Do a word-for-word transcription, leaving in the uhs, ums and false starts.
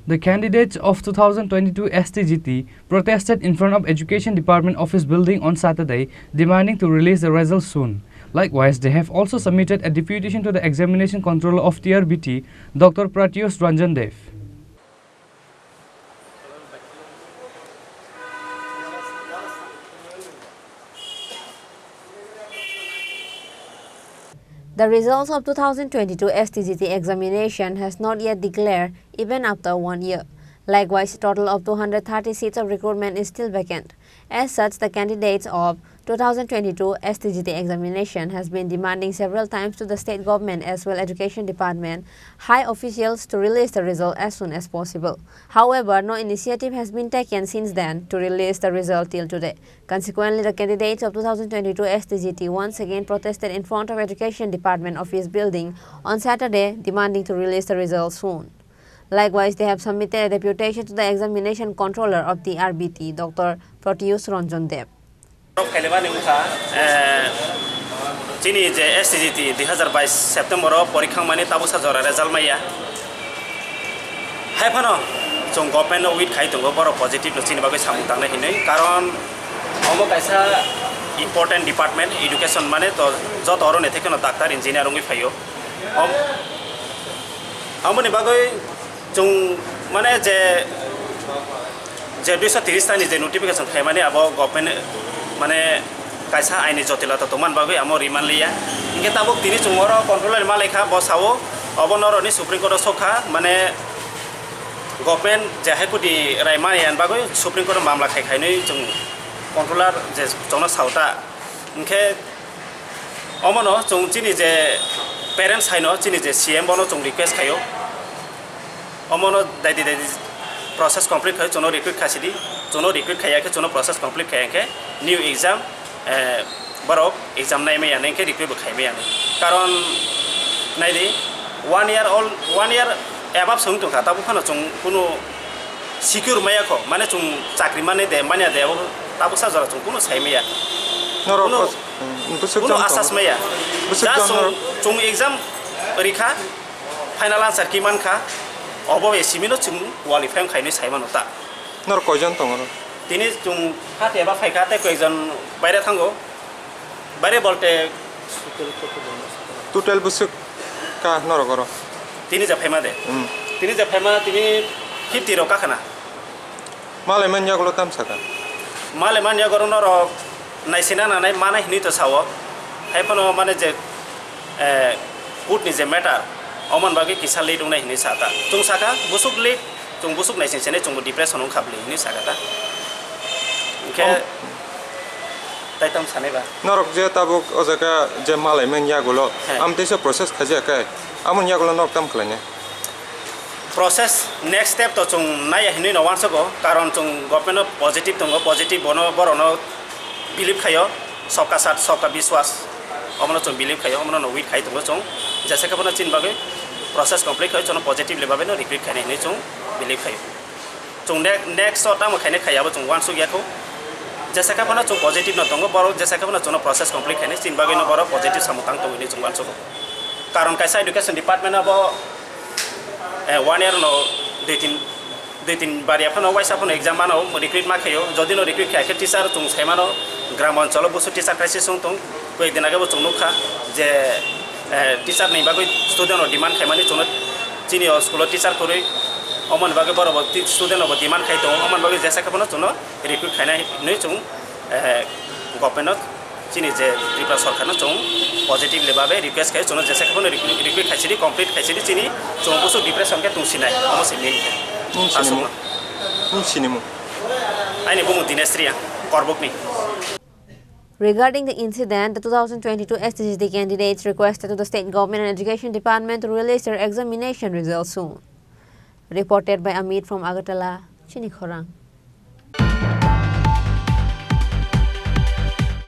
The candidates of two thousand twenty-two S T G T protested in front of Education Department office building on Saturday, demanding to release the results soon. Likewise, they have also submitted a deputation to the examination controller of T R B T, Doctor Pratios Ranjan Dev. The results of two thousand twenty-two S T G T examination has not yet declared even after one year. Likewise, a total of two hundred thirty seats of recruitment is still vacant. As such, the candidates of two thousand twenty-two S T G T examination has been demanding several times to the state government as well education department high officials to release the result as soon as possible. However, no initiative has been taken since then to release the result till today. Consequently, the candidates of two thousand twenty-two S T G T once again protested in front of Education Department office building on Saturday, demanding to release the results soon. Likewise, they have submitted a deputation to the examination controller of the R B T, Doctor Proteus Ranjan Dev. Khailebani wngkha, eh, chini je S T G T dui hazar bais September o porikha mani tabuksa jora result maya. Hai phano chwng government no wait khai tongo, borok positive no chini bagwi samung tangnai hinwi. Karon omo kaisa important department, education mane to joto oro ni thekeno doctor, engineer wngwi phaio. Om-, omoni bagwi chwng mane je, je duiso tiris ta ni je notification khaimani abo government mane kaisa aini jotilota tongmani bagwi amo rimanliya. Hinkhe tabuk tini chwng oro controller malaikha, bo sao obo norokni Supreme Court o sokha, mane government je High Court ni rai mani bagwi Supreme Court o mamla khai khainwi chwng controller je chwngno sao ta. Hinkhe omono chwng chini je parents haino chini je C M bono chwng request khaio. Omono daidi daidi process complete khai, chwngno recruit khai sidi, chwngno recruit khai ya khe, chwngno process complete khai ya khe new exam, eh, borok exam nai maya nai khe recruit bo khai maya nai. Karon naidi, one year old, one year above se wng tongkha, tabuk phano chwng kunu secure maya kho, mane chwng chakri mani de, manya de, abo tabuk sa jora chwng kunu sai maya. Norok kunu, bwswk kunu jang asas tongo? Maya. Bwswk jang chwng, norok? Chwng exam rikha, final answer ki mankha, obo bai simi no chwng qualify wng khainwi sai mano ta. Norok koijon tongo oro? Tini chwng hati eba phaikha tei koijon baire thango. Baire bolte total bwswk ka norok oro? Tini je phaima de. Hmm. Tini je phaima tini fifty rok kakhana. Malai man yagulo tam saka? Malai man yagulo norok naisina nanai mana hinwi to sao. Hai phano mane je, eh, court ni je matter, omon bagwi kisa late wngnai hinwi sata. Chwng saka, busuk late, chwng busuk naising sene chwngbo depression wngkha bwlwi hinwi saka ta. Hinkhe om- tai tam sanai ba? Norok je tabuk o jaga je malai man yagulo, he, am teisa process khaijak khe, amoni yagulo norok tam khlainai? Process next step to chwng naiya hinwi no uansugo, karon chwng government o positive tongo, positive bono borokno believe khaio, sabka saath sabka biswas, omono chwng believe khaio, omono no wait khai tongo chwng, jesa khe bono chini bagwi process complete khaio, chwngno positively bagwi no recruit khainai hinwi chwng believe khaio. Chwng ne-, next o tamo khainai khaiya bo chwng uansuk ya kho, jesa khe bono chwng positive no tongo, borok jesa khe bono chwngno process complete khainai, chini bagwi no borok positive samung tang tongo hinwi chwng uansugo, karon kaisa education department abo eh, one year no dui tin, dui tin bar ya phano waisa phano exam mano, recruit ma khaio. Jodi no recruit khaikhe teacher chwng sai mano, gram oncholo busu teacher crisis wng tong. Koyek din age bo chwng nukha je, eh, teacher ni bagwi student rok demand khaimani chwngno chini o school o teacher kwrwi. Omoni bagwi borok bo ti-, student rok bo demand khai tongo. Omoni bagwi jesa khe phano chwngno recruit khainai hinwi chwng, eh, government no chini je Tripura sorkar no chwng positively babe request khai, chwngno jesa khe phano recruit, recruit khai sidi, complete khai sidi, chini chwng busu depression khe tungsinai, omo se main khe. Nung sini aswk mung? Nung sini mung? Aini bumung Dinesh Reang, Korbukni. Regarding the incident, the two thousand twenty-two S T G T candidates requested to the state government and education department to release their examination results soon. Reported by Amit from Agartala, Chini Khorang.